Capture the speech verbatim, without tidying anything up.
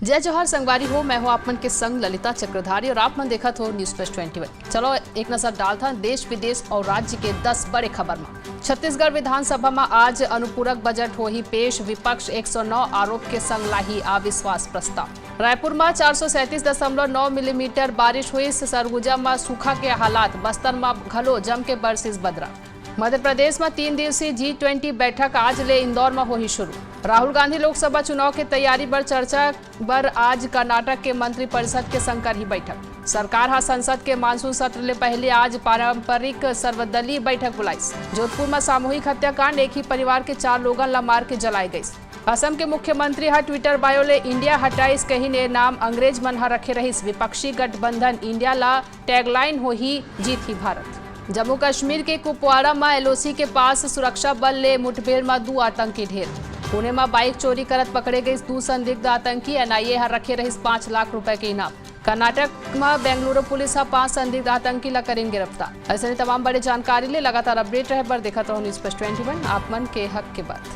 जय जोहार संगवारी हो, मैं हूं आप मन के संग ललिता चक्रधारी और आप मन देखत हो News Flash twenty one। चलो एक नजर डालथन देश विदेश और राज्य के दस बड़े खबर म। छत्तीसगढ़ विधानसभा म आज अनुपूरक बजट होही पेश, विपक्ष एक सौ नौ आरोप के संग लाही अविश्वास प्रस्ताव। रायपुर म चार सौ सैंतीस दशमलव नौ मिलीमीटर बारिश हुई, सरगुजा म सूखा के हालात, बस्तर म घलो जम के बरसिस बदरा। मध्य प्रदेश म तीन दिवसीय G twenty बैठक आज ले इंदौर म होही शुरू। राहुल गांधी लोकसभा चुनाव के तैयारी बर चर्चा बर आज कर्नाटक के मंत्रिपरिषद के संग करही बैठक। सरकार ह संसद के मानसून सत्र ले पहले आज पारंपरिक सर्वदलीय बैठक बुलाइस। जोधपुर म सामूहिक हत्याकांड, एक ही परिवार के चार लोगन ला मार के जलाए गइस। असम के मुख्यमंत्री ह Twitter bio ले इंडिया हटाइस, कहिन ए नाम अंग्रेज मन ह रखे रहिस। विपक्षी गठबंधन इंडिया ला टैगलाइन होही जीत ही भारत। जम्मू कश्मीर के कुपवाड़ा म LOC के पास सुरक्षा बल ले मुठभेड़ म दू आतंकी ढेर। पुणे म बाइक चोरी करत पकड़े गइस दू संदिग्ध आतंकी। NIA ह रखे रहिस पाँच लाख रुपए के इनाम। कर्नाटक म बेंगलुरु पुलिस ह पांच संदिग्ध आतंकी ला करिन गिरफ्तार। अइसने तमाम बड़े जानकारी ले लगातार अपडेट रहे बर देखत रहू News Flash twenty one, आप मन के हक के बात।